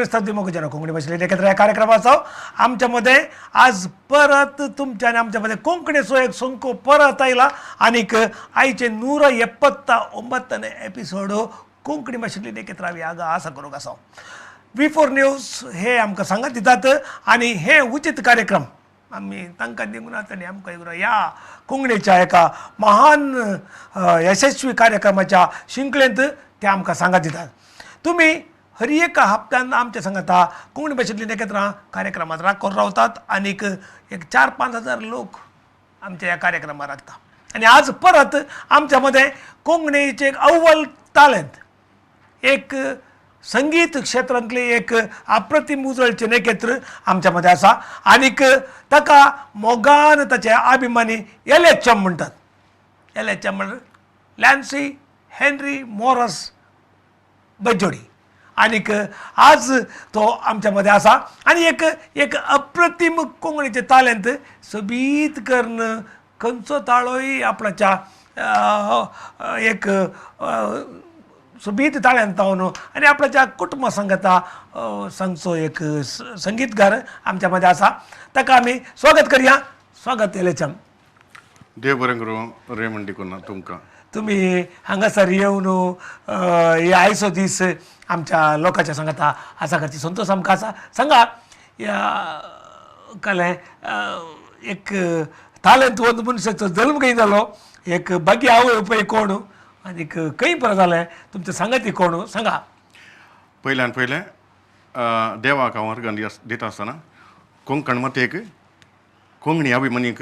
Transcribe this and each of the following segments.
प्रेस्ताद मोगजन कोंकणी भाशेंतल्या एकत्र ह्या कार्यक्रमाचो आमच्या मध्ये आज परत तुमच्या आनी आमच्या मध्ये कोंकणीचो एक संको परत आयला. आनीक आयचे 179 एपिसोड कोंकणी भाशेंतली एकत्र आगा आसा करूंक आसा. V4 news हे आमकां सांगत दितात आनी हे उचित कार्यक्रम आमी तांकां दिवंक आनी आमकां दिवंक ह्या कोंकणीच्या एका महान यशस्वी कार्यक्रमाच्या शिंकळेंत ते आमकां सांगत दितात. तुमी हर एका हप्त्यान आमच्या सांगता कोंकणी भाशेंतली नखेत्रां कार्यक्रमात राखून रावतात. आनीक एक 4-5 हजार लोक आमच्या ह्या कार्यक्रमात राखता. आनी आज परत आमच्या मदें कोंकणीचे एक अव्वल तालेंत, एक संगीत क्षेत्रांतले एक अप्रतिम उजळचे नखेत्र आमच्या मदें आसा. आनीक ताका मोगान ताचे अभिमानी एल.एच.एम. म्हणटात. एल.एच.एम. म्हणल्यार लॅन्सी हेनरी मोरस बज्जोडी. आनीक आज तो आमच्या मध्ये आसा आनी एक एक अप्रतिम कोंकणीचे तालेंत सोबीत करून खंयचो ताळोय आपणाच्या एक सोबीत ताळ्यान तावन आनी आपणाच्या कुटुंबा सांगता सांगचो एक संगीतकार आमच्या मध्ये आसा. ताका आमी स्वागत करया. स्वागत एल.एच.एम. देव बरें करूं रेमंड डिकुन्हा तुमकां. तुमी हांगासर येवन हे आयचो दीस आमच्या लोकांच्या सांगता आसा खातीर संतोश आमकां आसा. सांगा, ह्या कलें एक तालेंतवंत मनशाचो जल्म खंय जालो, एक बागी आवय पळय कोण आनीक खंय परत जालें, तुमचें सांगाती कोण, सांगा. पयल्यान पयलें देवाक हांव अर्गां दिता आसतना कोंकण मातयेक, कोंकणी अभिमानीक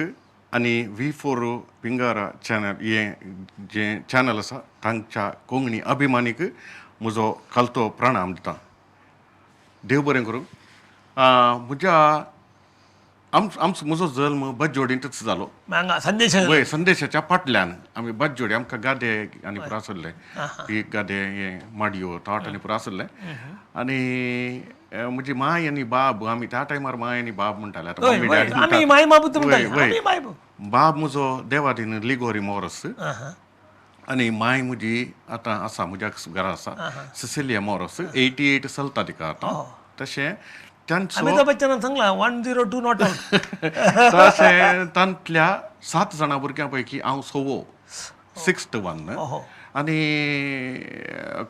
आनी V4 पिंगारा चॅनल हें जें चॅनल आसा तांच्या कोंकणी अभिमानीक म्हजो खालतो प्रणाम दिता. देव बरें करूं. म्हज्या आमचो म्हजो जल्म बज्जोडींतच जालो. हांगा संदेश. वय, संदेशाच्या फाटल्यान आमी बज्जोडी. आमकां गादे आनी पुरो आसले, पीक गादे, हे माडयो, ताट आनी पुरो आसले. आनी म्हजी माय आनी बाब, आमी त्या टायमार माय आनी बाब म्हणटाले, आतां मम्मी डॅडी आमी म्हणटात. माय बाबू म्हणटाले. वय. आमी माय बाबू. बाब म्हजो देवादीन लिगोरी मोरस आनी माय म्हजी आतां आसा, म्हज्या घरा आसा, सिसिलिया मोरस. 88 चलता तिका आतां. तशें तांचो अमिताभ बच्चनान सांगला, 102 not out. तशें तांतल्या सात जाणां भुरग्यां पैकी हांव सवो, सिक्स्थ वन. आनी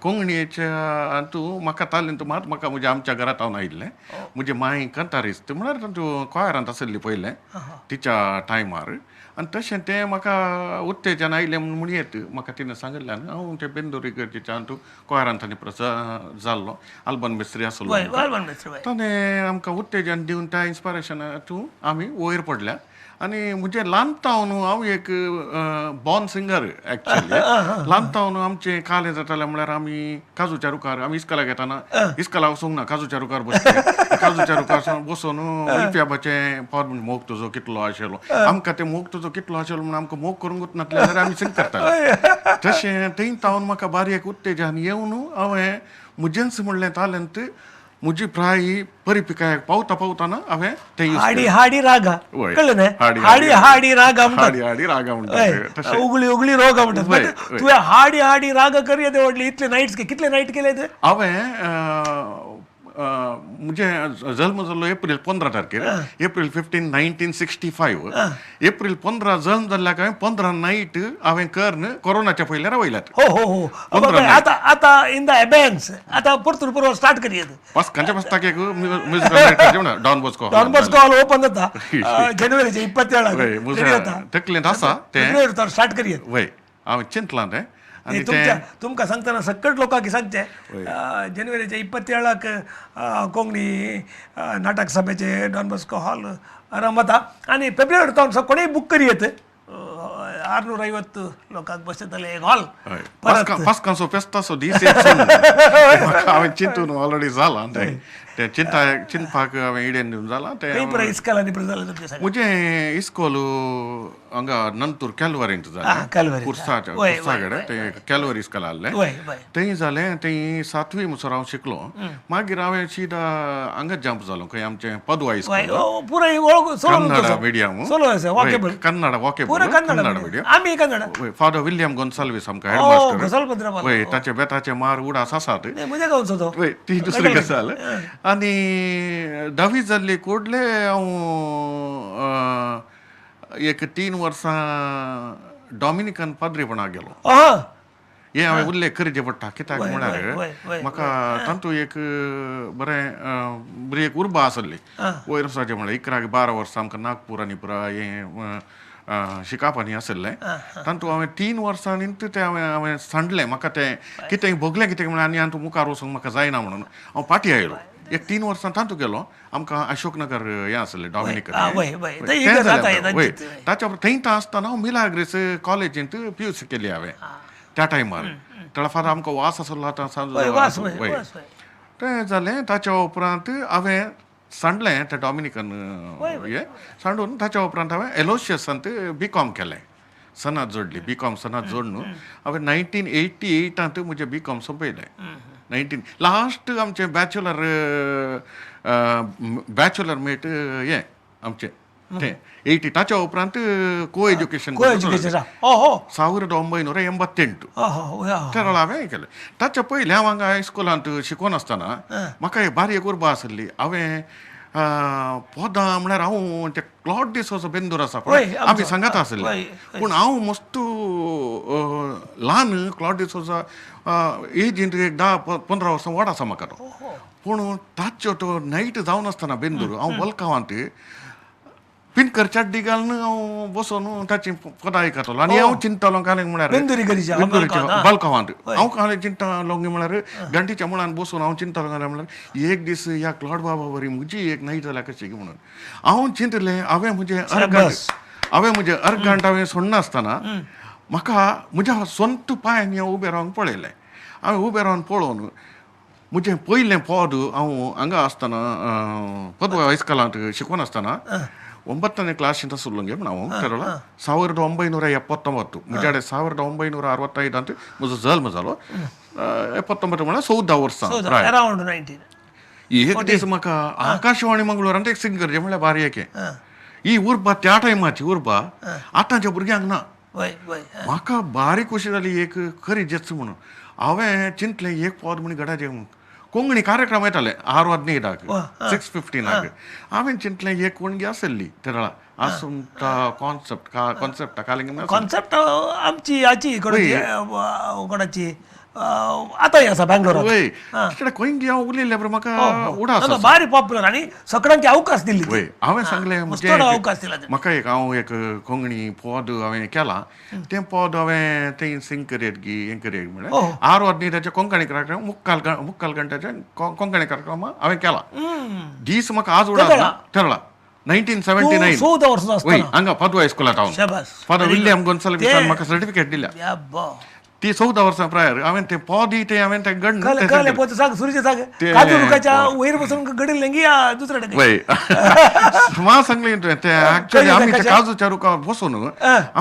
कोंकणीच्या हातूंत म्हाका तालेंत मात म्हाका म्हज्या आमच्या घरांत हांव आयिल्लें. म्हजी माय कंतारिस्त, म्हळ्यार तातूंत कॉयरांत आसली पयलें तिच्या टायमार. आनी तशें तें म्हाका उत्तेजन आयलें म्हूण म्हणयेत. म्हाका तिणें सांगिल्ल्यान हांव ते बेंदोरी इगर्जेच्या हातूंत कॉयरांत आनी जाल्लो. आल्बन मिस्त्री आसलो. वय वय वय ताणें आमकां उत्तेजन दिवन त्या इन्स्पायरेशनातून आमी वयर पडल्या. आनी म्हजें ल्हान तावन हांव एक बॉर्न सिंगर एक्चुअली. ल्हान तावन आमचें कालें जातालें म्हळ्यार आमी काजूच्या रुखार, आमी इस्कलाक येताना इस्कलाक वचूंक ना, काजूच्या रुखार बसले. काजूच्या रुखार बसून विल्फ्याबाचें पावर, मोग तुजो कितलो आशिल्लो, आमकां ते मोग तुजो कितलो आशिल्लो म्हणून आमकां मोग करूंकच नासलें जाल्यार आमी सिंग करताले. तशें थंय तावन म्हाका बारीक उत्तेजन येवन हांवें म्हजेंच म्हणलें तालेंत म्हजी प्राय परिपिकायक पावता पावताना हांवें तें use हाडी केलें. हाडी रागा. वय. कळ्ळें न्हय? हाडी हाडी हाडी रागा म्हणतात. हाडी हाडी रागा म्हणटात तशें. उगळी उगळी रोगा म्हणतात. वय, But वय. तुवें हाडी हाडी रागा करया ते व्हडली इतले नायट्स, कितले नायट केले ते? हांवें म्हजें जल्म जाल्लो एप्रील 15 तारखेर, April 15, 1965. एप्रील 15 जल्म जाल्ल्याक हांवें 15 नायट हांवें करन कोरोनाच्या पयलीं रावयल्यात. हो हो हो 15 night. आता आता इन the अबेन्स आता परतून परत स्टार्ट करयेत. पास्कांच्या पास्ताक एक म्युजिकल नायट म्हणा Don Bosco. Don Bosco hall open जाता जानेवारीच्या 27. वय, म्हज्या तकलेंत आसा तें. फेब्रुवारी स्टार्ट करयेत. वय, हांवें चिंतलां तें आनी तुमच्या तें तुमकां सांगतना सकट लोकांक सांगचें, जानेवारीच्या 27 कोंकणी नाटक सभेचे डॉन बॉस्को हॉल आरंभ जाता आनी फेब्रुवारी तावन कोणीय बूक करयेत. 650 लोकांक बसयतले एक हॉल. हय. परत पास्कांचो फेस्ताचो दीस एक सोडून म्हाका हांवें चिंतून ऑलरेडी जालां तें. तें चिंता चिंतपाक हांवें इडेन दिवन जालां खंय तें. पुराय इस्कालांनी पुराय जालें तुमचें सगळें? म्हजें इस्कोल हांगा नंतूर कॅलवरींत जालें. कॅलवरींत. कुर्साच्या वय, कुर्सा कडेन तें कॅलवरी इस्कोल आहलें. वय वय थंय जालें. थंय सातवी म्हणसर हांव शिकलो. मागीर हांवें सीधा हांगा जंप जालो, खंय आमचें पदवा इस्कोल. पुराय वळख सोलो. कन्नडा मिडियम. सोलो आसा, वॉकेबल. कन्नडा वॉकेबल. पुरा कन्नडा. कन्नडा मिडियम. आमी कन्नडा. फादर विल्यम गोन्साल्वीस आमकां हेडमास्टर. गोसाल पत्र. वय, ताचे बेताचे मार उडास आसात. म्हज्या गांवचो तो. वय, ती दुसरी गजाल. आनी धावी जाल्ली कोडले हांव एक 3 वर्सां डॉमिनिकन पाद्रीपणाक गेलो. हे हांवें उल्लेख करचे पडटा कित्याक म्हळ्यार म्हाका तातूंत एक बरें बरी एक उर्बा आसली वयर वचपाचें. म्हळ्यार 11 12 वर्सां आमकां नागपूर आनी पुरा हें शिकापानी आशिल्लें. तातूंत हांवें 3 वर्सांनी तें हांवें सांडलें. म्हाका तें कितें भोगलें कितें म्हळ्यार आनी हांव मुखार वचूंक म्हाका जायना म्हणून हांव फाटीं आयलो. एक 3 वर्सां तातूंत गेलो. आमकां अशोकनगर हें आसलें डॉमिनिकन. ताच्या थंय आसतना हांव मिलाग्रीस कॉलेजींत PUC केली हांवें त्या टायमार. तेळा फादर आमकां वास आसलो आतां तें जालें. ताच्या उपरांत हांवें सांडलें तें डॉमिनिकन हें सांडून ताच्या उपरांत हांवें एलोशियसांत BCom केलें. सनद जोडली, BCom सनद जोडून हांवें 1988 म्हजें BCom सोंपयलें. 19 लास्ट आमचें बॅचलर बॅचलर मेट हें आमचें तें 80. ताच्या उपरांत को एज्युकेशन 1988 तेरळ हांवें केलें. ताच्या पयलीं हांव हांगा हायस्कुलांत शिकोन आसतना म्हाका एक बारीक उर्बा आसली. हांवें पदां म्हळ्यार हांव ते क्लॉड डिसोजो बेंदूर आसा पळय आमी सांगत आसले, पूण हांव मस्त ल्हान क्लॉड डिसोजा एजींत एक 10-15 वर्सां व्हड आसा म्हाका तो. पूण ताच्यो तो नायट जावन आसतना बेंदूर हांव बलकावांत पिनकर चड्डी घालून हांव बसोन ताची पदां आयकतालो. आनी हांव चिंततालो कालें म्हळ्यार बलकावांत हांव कालें चिंततालो म्हळ्यार घंटीच्या मुळान बसून हांव चिंततालो कालें म्हळ्यार एक दीस ह्या क्लॉड बाबा बरी म्हजी एक नायट जाल्या कशी म्हणून हांव चिंतलें. हांवें म्हजें अर्गंट हांवें म्हजें अर्गंट हांवें सोडनासतना म्हाका म्हज्या स्वंत पांयांनी हांव उबें रावन पळयलें. हांवें उबें रावन पळोवन म्हजें पयलें पद हांव हांगा आसतना पदवा हायस्कुलांत शिकोन आसतना 9ನೇ ಕ್ಲಾಸಿಂದ ಸುಲ್ಲಂಗೆ ನಾವು ತೆರಳ 1979 ಮುಜಾಡೆ 1965 ಅಂತ ಮುಜ ಜಲ್ಮ जालो 79 म्हळ्यार 14 वर्सां. एक दीस म्हाका आकाशवाणी मंगळूर एक सिंगर जे म्हळ्यार बारी एके ही उर्बा त्या टायमाची उर्बा आतांच्या भुरग्यांक ना. म्हाका बारी खोशी जाली एक खरी जेच म्हणून हांवें चिंतलें एक पद म्हण गडाचें म्हणून. कोंकणी कार्यक्रम येताले 6:15 6:15 हांवें चिंतलें एक कोणगी आसली तेरळा आसुमता कॉन्सेप्ट कॉन्सेप्ट कालिंग कॉन्सेप्ट आमची हाची कोणाची आतां आसा बेंगलोरांत. वय तिकडे खंय हांव उलयलें बरें म्हाका उडास बारी पॉप्युलर आनी सगळ्यांक अवकाश दिल्ली. वय हांवें सांगलें अवकाश दिला म्हाका एक हांव एक कोंकणी पद हांवें केलां तें पद हांवें थंय सिंग करयत गी हें करयत म्हळ्यार 6:15 कोंकणी कार्यक्रम मुक्काल घंट्याचे कोंकणी कार्यक्रम हांवें केला. दीस म्हाका आज उडास ठरला 1979. 14 वर्सां वय हांगा पदवा हायस्कुलांत हांव फादर विल्यम गोन्साल्विसान म्हाका सर्टिफिकेट दिल्या. ती 14 वर्सां प्रायर हांवें तें पद तें हांवें तें गण वयर बसून घडिल्लें की दुसऱ्या वय म्हाका सांगलें तुवें तें एक्चुअली आमी ते काजूच्या रुखार बसून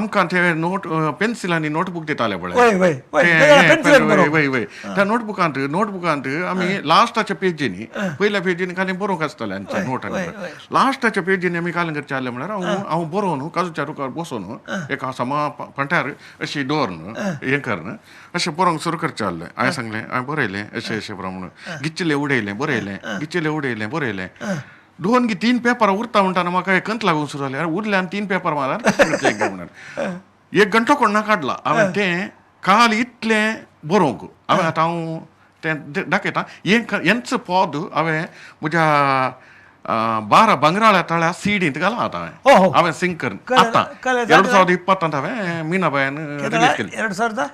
आमकां ते नोट पेन्सील आनी नोटबूक दिताले पळय. वय वय त्या नोटबुकांत आमी लास्टाच्या पेजींनी पयल्या पेजींनी खाली बरोवंक आसतालें आमच्या नोटांनी. लास्टाच्या पेजींनी आमी कालें करचें आसलें म्हळ्यार हांव बरोवन काजूच्या रुखार बसून एका समा फांट्यार अशी दवरून हें करून अशें बरोवंक सुरू करचें आसलें. हांवें सांगलें हांवें बरयलें अशें अशें प्रमाण गिच्चले उडयलें बरयलें गिच्चले उडयलें बरयलें 2 की 3 पेपरां उरता म्हणटाना म्हाका एकंत लागूंक सुरू जालें. आरे उरलें आनी 3 पेपर मारल्यार म्हणून एक घंटो कोण काडला हांवें तें काल इतलें बरोवंक. हांवें आतां हांव तें दाखयता हेंच पद हांवें म्हज्या 12 भांगराळ्या तळ्या सीडींत घालां आतां हांवें हांवें सिंग करून आतां 2020 हांवें मीनाबायन रिलीज केली.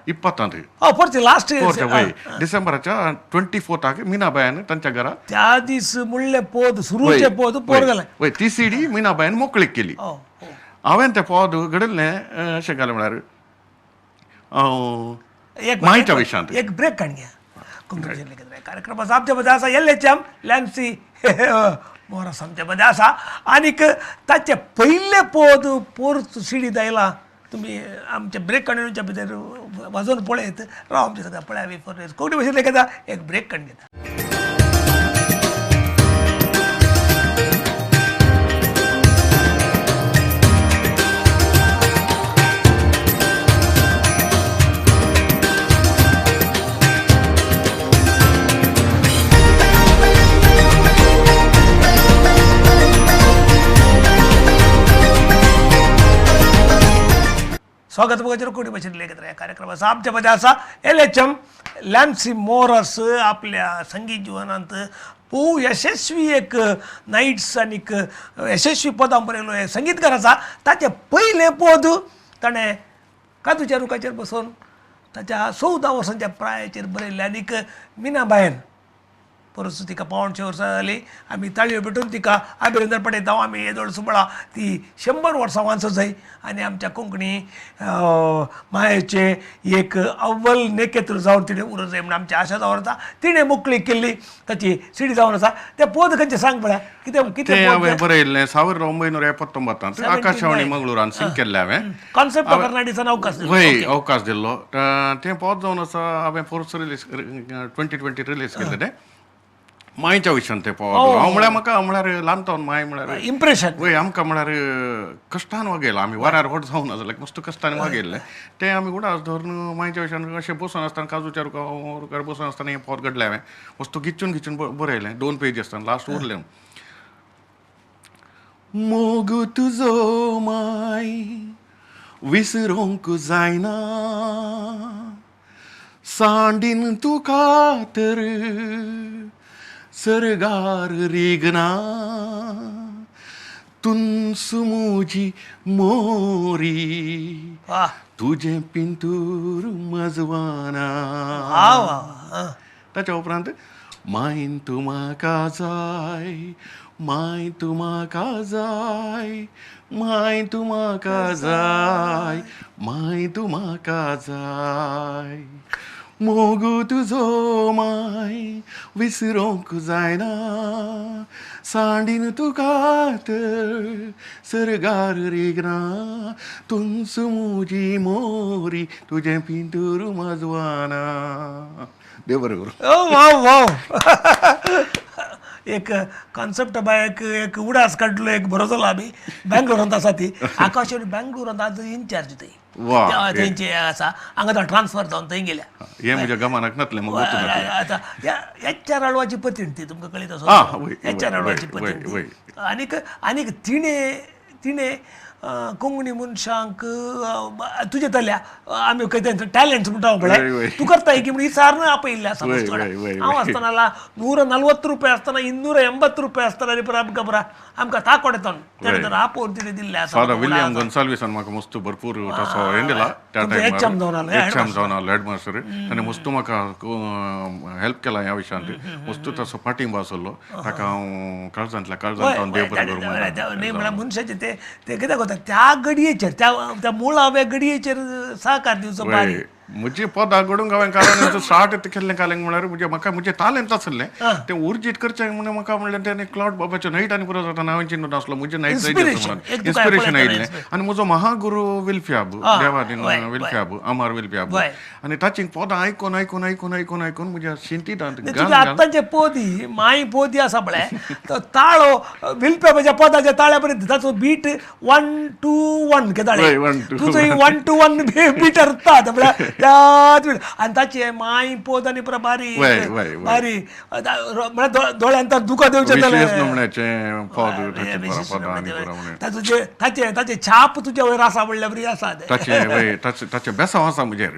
2020 लास्ट वय डिसेंबराच्या 24 मीनाबायन तांच्या घरा त्या दीस मुळ्ळे पद सुरूचे पद पोर घालें. वय ती सीडी मीनाबायन मोकळीक केली. हांवें तें पद घडयलें अशें घालें म्हळ्यार मायच्या विशांत. एक ब्रेक काडून घ्या. कार्यक्रमाचा आमच्या मध्ये आसा एल.एच.एम. लॅन्सी मोरस आमच्या मध्ये आसा आनीक ताचे पयले पद पोर सिडीत आयला. तुमी आमचे ब्रेक काडून भितर वाजोवन पळयत राव आमच्या सगळ्या पळयावी फोर कोंकणी भाशेंत लेखता एक ब्रेक काडून घेता. स्वागत मोगाचेर कोंकणी भाशेंतल्या एकत्र ह्या कार्यक्रमाचा. आमच्या मध्ये आसा एलएचएम लॅन्सी मोरस. आपल्या संगीत जिवनांत भोव यशस्वी एक नायट्स आनीक यशस्वी पदां बरयलो हे संगीतकार आसा. ताचें पयलें पद ताणें काजूच्या रुखाचेर बसून ताच्या 14 वर्सांच्या प्रायेचेर बरयल्लें आनीक मिनाबायन परस तिका 75 वर्सां जालीं. आमी ताळयो पेटून तिका अभिनंदन पडयता. आमी येदोळ सुबळा ती 100 वर्सां वाचत जाय आनी आमच्या कोंकणी मायेचे एक अव्वल नेकेत्र जावन तिणें उरत जाय म्हूण आमची आशा जावन आसा. तिणें मोकळी केल्ली ताची सिडी जावन आसा. तें पद खंयचें सांग पळया, कितें कितें तें हांवें बरयल्लें 1979 आकाशवाणी मंगळुरान सिंग केल्लें हांवें. कॉन्सेप्ट ऑफ कर्नाटीसान अवकाश दिलो. वय, अवकाश दिल्लो. तें पद जावन आसा हांवें फोर्स रिलीज 2020 रिलीज केल्लें तें मायच्या विशयान. तें पद हांव म्हळ्यार म्हाका म्हळ्यार ल्हान जावन माय म्हळ्यार इम्प्रेशन. वय, आमकां म्हळ्यार कश्टान वागयलां आमी. वाऱ्यार व्हड जावना जाल्यार मस्त कश्टान वागयल्लें तें आमी उडास धरून मायच्या विशयान अशें बसून आसतना काजूच्या रुखार बसून आसतना हें पद घडलें. हांवें मस्त गिच्चून गिच्चून बरयलें. 2 पेजी आसतना लास्ट उरलें. मोग तुजो माय विसरूंक जायना, सांडीन तुका तर सर्गार रिगना, तुंसु मुजी मोरी तुजें पिंतूर मजवाना. ताच्या उपरांत मायन तूं म्हाका जाय, माय तूं म्हाका जाय, माय तूं म्हाका जाय, माय तूं म्हाका जाय, मोग तुजो माय विसरूंक जायना, सांडीन तुका तर सर्गार रिगना, तुंसु मुजी मोरी तुजें पिंतूर मजवाना. देव बरें करूं. ओ वाव वाव, एक कॉन्सेप्ट बाय एक एक उडास काडलो, एक बरो जालो. आमी बेंगलोरांत आसा ती आकाशवाणी बेंगलोरांत आज इनचार्ज थंय तेंचे आसा. हांगा ट्रान्सफर जावन थंय गेल्या. हें म्हज्या गमनाक नातलें मग. आतां एच आर आळवाची पतीण ती तुमकां कळीत आसा. एच आर आळवाची पतीण ती. आनीक आनीक तिणें तिणें कोंकणी मनशांक तुजे तल्या आमी खंय टॅलंट्स म्हणटा पळय, तूं करताय की म्हण विचारून आपयिल्लें आसा. हांव आसतना 140 रुपया आसतना 280 रुपया आसतना आनी पुरो आमकां पुरा आमकां ताकोड येता तेणें तर आपोवन तिणें दिल्लें आसा. फादर विलियम गोन्साल्विसान म्हाका मस्त भरपूर तसो हें दिला त्या टायमार. एच एम जावन आलो. एच एम जावन आलो हेडमास्टर. ताणें मस्त म्हाका हेल्प केला ह्या विशयांत. मस्त तसो पाठिंबो आसलो ताका. हांव काळजांतल्या काळजांत हांव देव बरें करूं म्हणटा. न्ही म्हळ्यार मनशाचें ते ते कितें करता त्या घडयेचेर, त्या त्या मुळाव्या घडयेचेर सहकार दिवचो बारी. म्हजे पदां घडूंक हांवें कारण स्टार्ट केल्लें कालें म्हळ्यार म्हजे म्हाका म्हजें तालेंत आसलें तें उर्जीत करचें म्हणून म्हाका म्हणलें तें क्लावड बाबाचें नायट आनी पुरो जाता. हांवें चिंतून आसलो म्हजें नायट म्हणून इन्स्पिरेशन आयिल्लें. आनी म्हजो महागुरू विल्फ्याब, देवादीन विल्फ्याब, अमर विल्फ्याब, आनी ताची पदां आयकून आयकून आयकून आयकून आयकून म्हज्या शिंतीदांत. आतांचे पोदी माई पोदी आसा पळय तो ताळो विल्फ्याबाच्या पदाच्या ताळ्या पर्यंत ताचो बीट 1 2 1 घेताले. तुजो 1 2 1 बीट अरता म्हळ्यार त्याच वेळ. आनी ताचे माई पोद आनी पुरो बारी बारी म्हळ्यार दोळ्यांत दुकां देवचें. ताचो ताचे ताचे छाप तुज्या वयर आसा म्हणल्यार बरी आसा. ताचे ताचें बेसांव आसा म्हजेर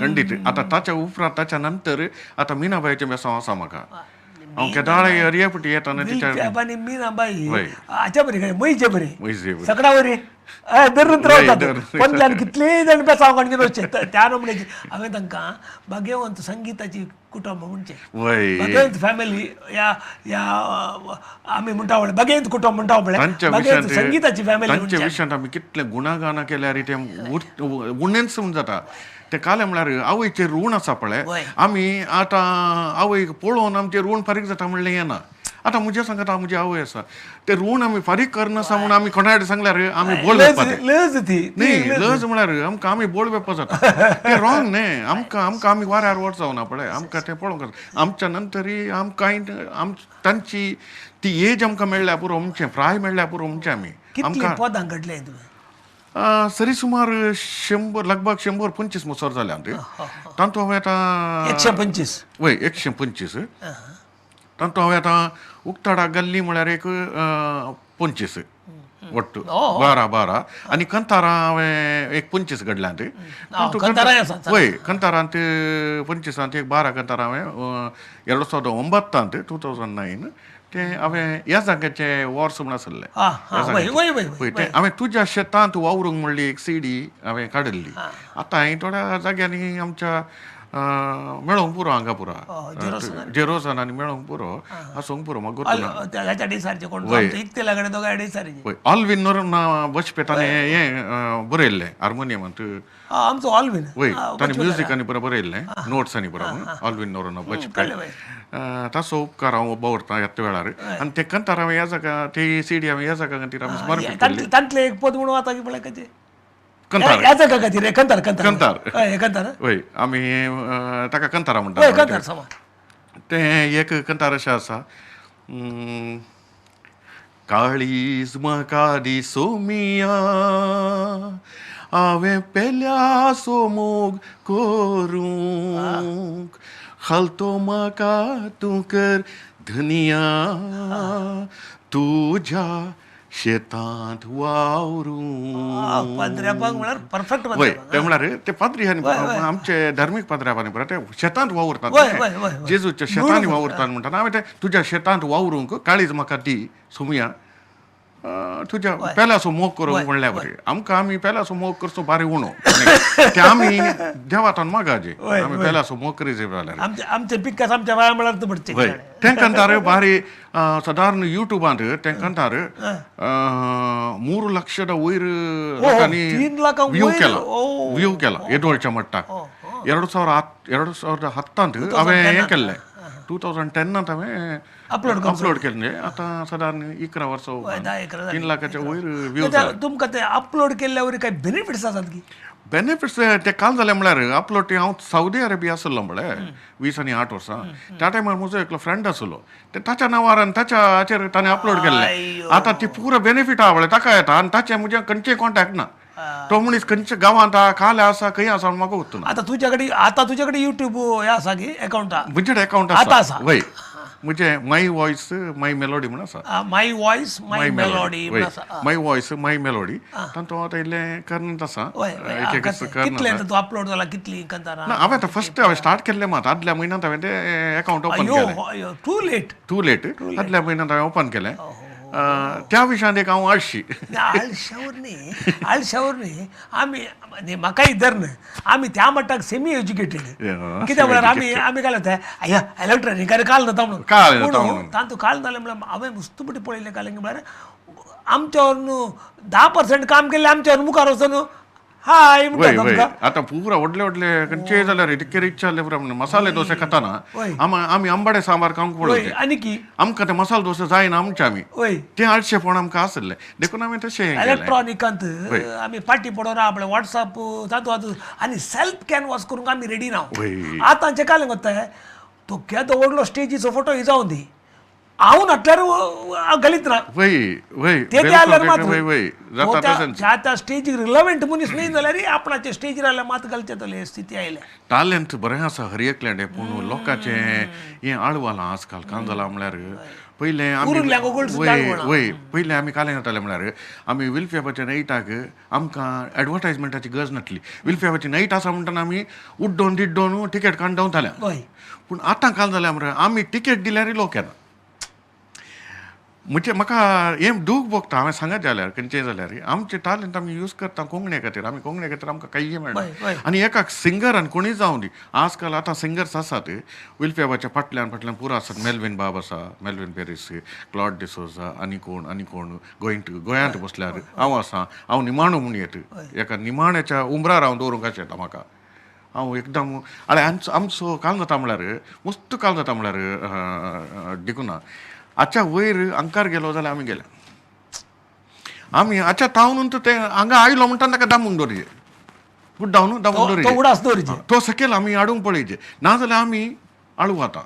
खंडीत. आतां ताच्या उपरांत ताच्या नंतर आतां मिनाबायचें बेसांव आसा म्हाका. हांव केदाळे अरियापटी येता तिच्या मीनाबाई हाच्या बरी म्हयचे बरी सगळ्या वरी धरून रावतात. पंदल्यान कितलेय जाण बेसांव काडून वचचे त्या नमण्याची. हांवें तांकां भाग्यवंत संगीताची कुटुंब म्हणचें, भाग्यवंत फॅमिली ह्या ह्या आमी म्हणटा पळय भाग्यवंत कुटुंब म्हणटा पळय, भाग्यवंत संगीताची फॅमिली. तांच्या विशयांत आमी कितले गुणागानां केल्यार तें उणेंच म्हूण जाता. तें कालें म्हळ्यार आवयचेर ऋण आसा पळय. आमी आतां आवयक पळोवन आमचें ऋण फारीक जाता म्हणलें येना. आतां म्हजें सांगता म्हजी आवय आसा तें ऋण आमी फारीक करनासा म्हूण आमी कोणा कडेन सांगल्यार आमी बोळ वेपाचें लज ती न्ही. लज म्हळ्यार आमकां आमी बोळ वेपा जाता तें रॉंग न्ही. आमकां आमकां आमी वाऱ्यार वच जावना पळय. आमकां तें पळोवंक जाता. आमच्या नंतरय आमकां तांची ती एज आमकां मेळ्ळ्या पुरो, आमचें प्राय मेळ्ळ्या पुरो म्हणचें आमी. आमकां पदां घडलें तुवें सरी सुमार 100 लगभग 125 मुसर जाल्या तातूंत हांवें आतां 125 वय 125 तातूंत हांवें आतां उक्ताडाक गल्ली म्हळ्यार एक 25. ಒಟ್ಟು 12 12 आनी कंतारां हांवें एक 25 घडल्यांत. कंतारांय आसात. वय, कंतारांत 25 एक 12 कंतारां हांवें 2009 2009 ते हांवें ह्या जाग्याचे वर्स म्हूण आसलें. वय, तें हांवें तुज्या शेतांत वावरूंक म्हणली एक सीडी हांवें काडिल्ली. आतां हांवें थोड्या जाग्यांनी आमच्या मेळोंक पुरो हांगा पुरो जेरोसान आनी मेळोंक पुरो आसूंक पुरो म्हाका गोत्तू ना. वय, ऑल्विन नोरोन्हा बशपे ताणें हें बरयल्लें हार्मोनियमांत. आमचो ऑल्विन. वय, ताणें म्युजीक आनी पुरो बरयल्लें, नोट्स आनी पुरो. ऑल्विन नोरोन्हा बशपे ताचो उपकार हांव दवरतां ह्याच वेळार. आनी ते कंतार हांवें ह्या जागा ती सीडी हांवें ह्या जागा खातीर आमी समर्पीत केल्ली. तांतलें एक पद म्हणून आतां की पळय कंतार. ह्या जागा खातीर कंतार कंतार कंतार. हय, कंतार. वय, आमी ताका कंतारा म्हणटा. वय, कंतार समा. तें एक कंतार अशें आसा. काळीज म्हाका दी सोमिया हांवें पेल्याचो मोग करूंक खालतो म्हाका तूं कर धनिया तुज्या शेतांत वावरूंक. पाद्र्यापांक म्हळ्यार परफेक्ट. वय, ते म्हळ्यार ते पाद्री आनी आमचे धार्मीक पाद्र्यापांनी पुरा ते शेतांत वावुरतात, जेजूच्या शेतांनी वावुरतात म्हणटात. हांवें ते तुज्या शेतांत वावरूंक काळीज म्हाका दी सोमया तुज्या पेल्याचो मोग करूंक म्हणल्या बरी. आमकां आमी पेल्याचो मोग करचो बारी उणो ते आमी देवातान मागाजे आमी पेल्याचो मोग करी जाल्यार आमचे पिकास आमच्या वाया म्हळ्यार पडचे. वय, तें कंतार बारी सादारण युट्यूबांत तें कंतार 3 लक्षದ वयर लोकांनी व्ह्यू केला, व्ह्यू केला येदोळच्या मट्टाक. 2010 हांवें हें केल्लें, 2010 हांवें अपलोड केल्लें. आतां सादारण 11 वर्सां 3 लाखाच्या वयर व्ह्यू. तुमकां ते अपलोड केल्ल्या वयर काय बेनिफिट्स आसात की? बेनिफिट्स ते काल जालें म्हळ्यार अपलोड ते हांव सावदी अरेबिया आसलो म्हळ्यार 20 आनी 8 वर्सां. त्या टायमार म्हजो एकलो फ्रेंड आसलो, ते ताच्या नांवार आनी ताच्याचेर ताणें अपलोड केल्लें. आतां ती पुरो बेनिफीट आहा म्हळ्यार ताका येता आनी ताचें म्हजें खंयचें कॉन्टेक्ट ना. तो मनीस खंयच्या गांवांत आहा, काले आसा, खंय आसा म्हाका वचना. आतां तुज्याकडे युट्यूब हें आसा की अकाउंट? म्हजें अकाउंट आसा. वय, म्हणजे माय वॉयस माय मेलोडी म्हूण आसा. माय वॉयस माय मेलोडी म्हूण आसा. माय वॉयस माय मेलोडी तातूंत आतां इल्लें करनत आसा. कितलें तूं अपलोड जाला, कितली कंतारां? ना, हांवें आतां फर्स्ट हांवें स्टार्ट केल्लें मात आदल्या म्हयन्यांत हांवें तें अकाउंट ओपन केलें. Too late. टू लेट आदल्या म्हयन्यांत हांवें ओपन केलें. त्या विशयांत एक हांव आळशी. आळशावर न्ही, आळशावर न्ही आमी म्हाकाय धर न्हय, आमी त्या मट्टाक सेमी एज्युकेटेड. कित्याक म्हळ्यार आमी आमी काय जाता अय्या इलेक्ट्रॉनिक काल जाता म्हणून, पूण तातूंत काल जालें म्हळ्यार हांवें मुस्तुपटी पळयलें काल म्हळ्यार आमच्यावर न्हू 10% काम केल्लें आमच्यावर मुखार वचून हाय म्हणटा. आतां पुरा व्हडले व्हडले खंयचेय जाल्यार इतके रिच जाल्ले पुरा मसाले डोसे खाताना आमी आंबाडे सांबार खावंक पळयते. आनी की आमकां ते मसालो डोसे जायना आमचे आमी, ते आळशेपण आमकां आसलें देखून आमी तशें इलेक्ट्रॉनिकांत आमी फाटी पडोन आपले वॉट्सअप तातूंत आनी सेल्फ कॅनवास करूंक आमी रेडी ना. आतांचे काल वता तो केदो व्हडलो स्टेजीचो फोटो ही जावन दी हांव नाटल्यार घालीत ना. ते जाल्यार मात त्या त्या स्टेजीक रिलेवंट मनीस न्ही जाल्यार आपणाचे स्टेजीर आल्यार मात घालचें जातलें स्थिती आयल्या. टॅलेंट बरें आसा हर एकल्याचें, पूण लोकांचें हें आळवालां आजकाल कांय जालां म्हळ्यार पयलें आमी वय पयलें आमी कालें जातालें म्हळ्यार आमी विल्फेबाच्या नायटाक आमकां एडवर्टायजमेंटाची गरज नासली. विल्फेबाची नायट आसा म्हणटना आमी उड्डोन दिड्डोन टिकेट काडून धांवताले. पूण आतां काल जालें म्हळ्यार आमी टिकेट दिल्यार लोक येना. म्हणजे म्हाका हें दूख भोगता. हांवें सांगत जाल्यार खंयचें जाल्यार आमचें टॅलेंट आमी यूज करता कोंकणे खातीर. आमी कोंकणे खातीर आमकां कांय मेळना. आनी एका सिंगरान कोणीय जावं दी, आजकाल आतां सिंगर्स आसात विल्फेबाच्या फाटल्यान फाटल्यान पुरो आसात. मेल्विन बाब आसा, मेल्विन पेरीस, क्लॉड डिसोजा आनी कोण आनी कोण गोंयांत बसल्यार हांव आसा. हांव निमाणो म्हूण येत एका निमाण्याच्या उमरार हांव दवरूंक अशें येता म्हाका. हांव एकदम आनी आमचो काल जाता म्हळ्यार मस्त काल जाता म्हळ्यार देखून आच्या वयर अंकार गेलो जाल्यार आमी गेले. आमी आच्या तावन ते हांगा आयलो म्हणटा ताका दामून दवरचे, गुड्डावन दामून दवरचे, तो सकयल आमी हाडूंक पळयचे, ना जाल्यार आमी आळू वता.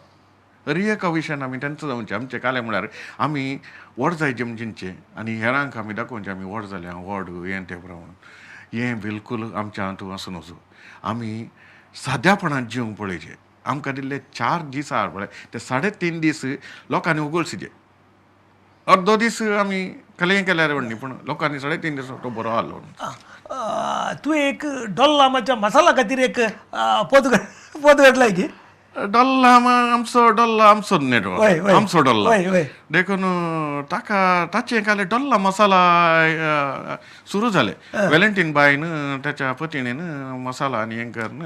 हर एका विशयान आमी तांचो जावचें. आमचें कालें म्हळ्यार आमी व्हड जायचे म्हणचे आनी हेरांक आमी दाखोवचें आमी व्हड जाले, व्हड हें तें म्हणून. हें बिलकूल आमच्या हातूंत आसूं नजो. आमी साद्यापणान जिवंक पळयचें. आमकां दिल्ले 4 दीस आहा पळय, ते 3.5 दीस लोकांनी उगोळशीचे, अर्दो दीस आमी कलें केल्यार म्हणली पूण लोकांनी 3.5 दिसां तो बरो आसलो. तूं एक डोल्लामाच्या मसाला खातीर एक पद पद घडलाय की डोल्ला आमचो डोल्ला आमचो न्ही तो आमचो डोल्ला, देखून ताका ताचे काले डोल्ला मसाला सुरू जाले. वेलेंटीन बायन ताच्या पतिणेन मसाला आनी हें करून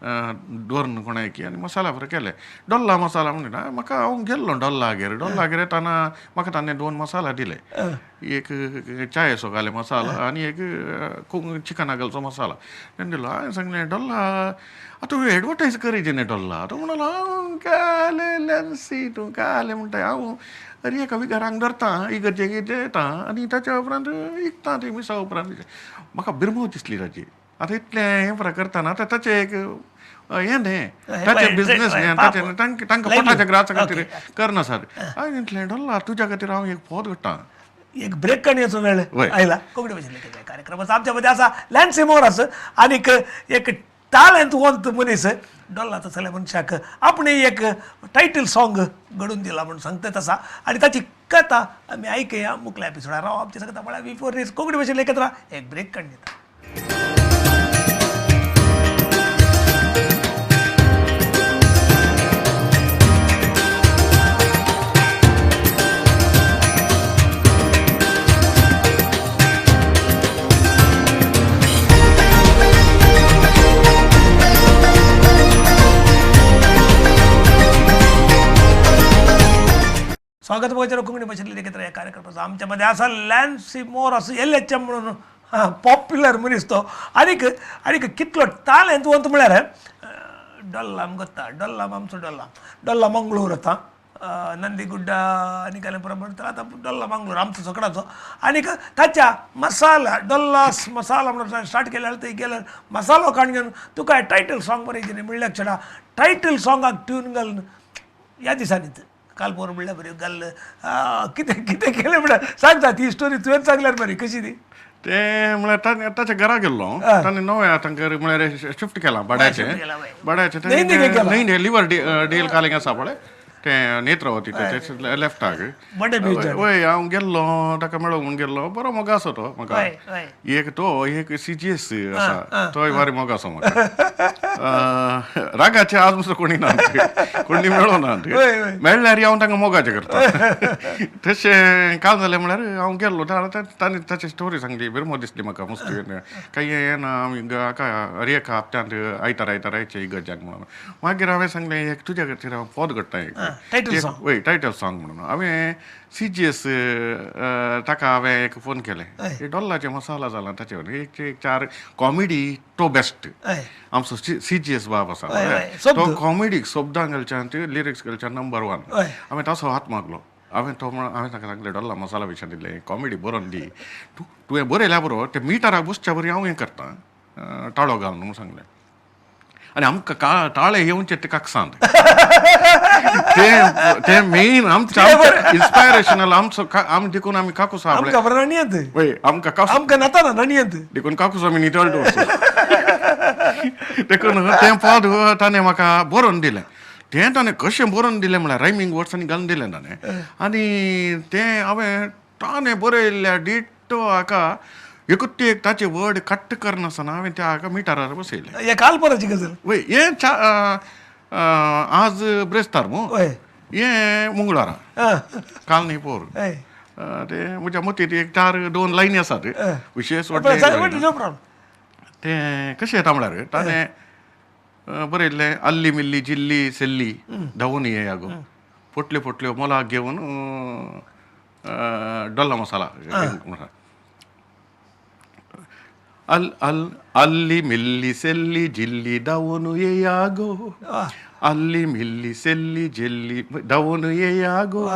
दवरून कोणायकी आनी मसाला बरें केले डोल्ला मसाला म्हणटा. म्हाका हांव गेल्लो डोल्लागेर, डोल्लागेर येताना म्हाका ताणें 2 मसाला दिले, एक चायेचो घाले मसाला आनी एक चिकना घालचो मसाला तेणें दिलो. हांवें सांगलें डोल्ला आतां तुवें एडवर्टायज करीत न्ही डोल्ला. तो म्हणलो हांव काले लॅन्सी तूं काले म्हणटा हांव अरे एका घरांक धरता इगर्जेक येता आनी ताच्या उपरांत इकता ती मिसा उपरांत. म्हाका बिरमो दिसली ताची. आतां इतलें हें बरें करतना आतां ताचें एक हें न्ही ताचें बिजनेस न्ही ताचें तांकां पोटाच्या ग्रासा खातीर करना सर. हांवें म्हटलें डोल्ला तुज्या खातीर हांव एक पोत घडटा. एक ब्रेक काडण्याचो वेळ आयला. कोंकणी भाशेंतल्या कार्यक्रमाचो आमच्या मध्ये आसा लॅन्सी मोरास आनीक एक टाळेंत वंत मनीस डोल्ला तसल्या मनशाक आपणे एक टायटल सॉंग घडून दिला म्हणून सांगतात आसा आनी ताची कथा आमी आयकया मुखल्या एपिसोडार. राव आमचे सांगता म्हळ्यार बिफोर दीस कोंकणी भाशेन एकत्र एक ब्रेक काडून दिता. स्वागत बघायचं कोंकणी भाशेंतल्या एकत्र ह्या कार्यक्रमाचो. आमच्यामध्ये असा लॅन्सी मोर असो एल एच एम म्हणून पॉप्युलर मनीस तो आनीक आनीक कितलो टालंत वंत म्हळ्यार डोल्लाम गोत्ता डोल्लाम आमचो डोल्लाम डोल्ला मंगळूर आतां नंदीगुड्डा आनी कालें प्रमाण आतां डोल्ला मंगळूर आमचो सगळ्याचो. आनीक ताच्या मसाला डोल्लास मसाला म्हणून स्टार्ट केल्यार थंय गेल्यार मसालो काडून घेवन तुका टायटल सॉंग बरयचें न्ही म्हणल्यार क्षणा टायटल सॉंगाक ट्यून घालून ह्या दिसांनी काल पोर म्हणल्यार बरी घाल कितें कितें केलें म्हळ्यार सांगता ती स्टोरी तुवें सांगल्यार बरी कशी ती. तें म्हळ्यार ताच्या घरा गेल्लो ताणें नव्या तांकां म्हळ्यार शिफ्ट केलां भाड्याचें भाड्याचें न्हय लिवर डेल कालिंग आसा पळय तें नेत्रावती तें लेफ्टाक. वय हांव गेल्लो ताका मेळोंक म्हूण गेल्लो. बरो मोग आसा तो म्हाका एक तो एक सी जी एस आसा तोय बारी मोग आसा म्हाका. रागाचे आज मुसो कोणी ना कोणी मेळो ना मेळ्ळ्यार हांव तांकां मोगाचें करता. तशें काल जालें म्हळ्यार हांव गेल्लो ताणें ताची स्टोरी सांगली बिरमो दिसली म्हाका मस्त. कांय हें ना आमी हर एका हप्त्यांत आयतार आयतार आयचे इगर्जाक म्हणून. मागीर हांवें सांगलें एक तुज्या खातीर हांव पोद घडटा एक वय टायटल सॉंग म्हणून. हांवें सी जी एस ताका हांवें एक फोन केलें डोल्लाचे मसाला जाला ताचेर एक चार कॉमेडी तो बेस्ट आमचो सी जी एस बाब आसा तो कॉमेडीक शब्दां घालच्यान लिरिक्स घालच्यान नंबर 1. हांवें ताचो हात मागलो. हांवें तो म्हणून हांवें ताका सांगलें डोल्ला मसाला विशयान दिलें कॉमेडी बरोवन दी तूं तुवें बरयल्या बरो तें मिटराक बसच्या बरी हांव हें करता टाळो घाल म्हणून सांगलें. आनी आमकां टाळे येवचे ते काकसांत ते ते मेन आमचें इन्स्पायरेशनल आमचो आमी देखून आमी काकूस वय आमकां काकूस आमकां नाता नणयंत देखून काकूस आमी नितळ दवरचो. देखून तें पद ताणें म्हाका बरोवन दिलें. तें ताणें कशें बरोवन दिलें म्हळ्यार रायमींग वर्ड्स आनी घालून दिलें ताणें आनी तें हांवें ताणें बरयल्ल्या डिट्टो हाका एकूच एक ताचे वर्ड कट्ट करनासतना हांवें त्या हाका मिटरार बसयलें. कालपराची गजल वय हें आज ब्रेस्तार मू हें मंगळारा काल न्ही पोर तें म्हज्या मतींत एक 4-2 लायनी आसात विशेश वाटलें. तें कशें येता म्हळ्यार ताणें बरयल्लें अल्ली मिल्ली जिल्ली सेल्ली धांवून ये आगो पोटल्यो पोटल्यो मोलाक घेवन डोल्ला मसाला अल अल अल्ली मिल्ली सेल्ली जिल्ली धांवून येया गो अल्ली मिल्ली सेल्ली जिल्ली धांवून येया गो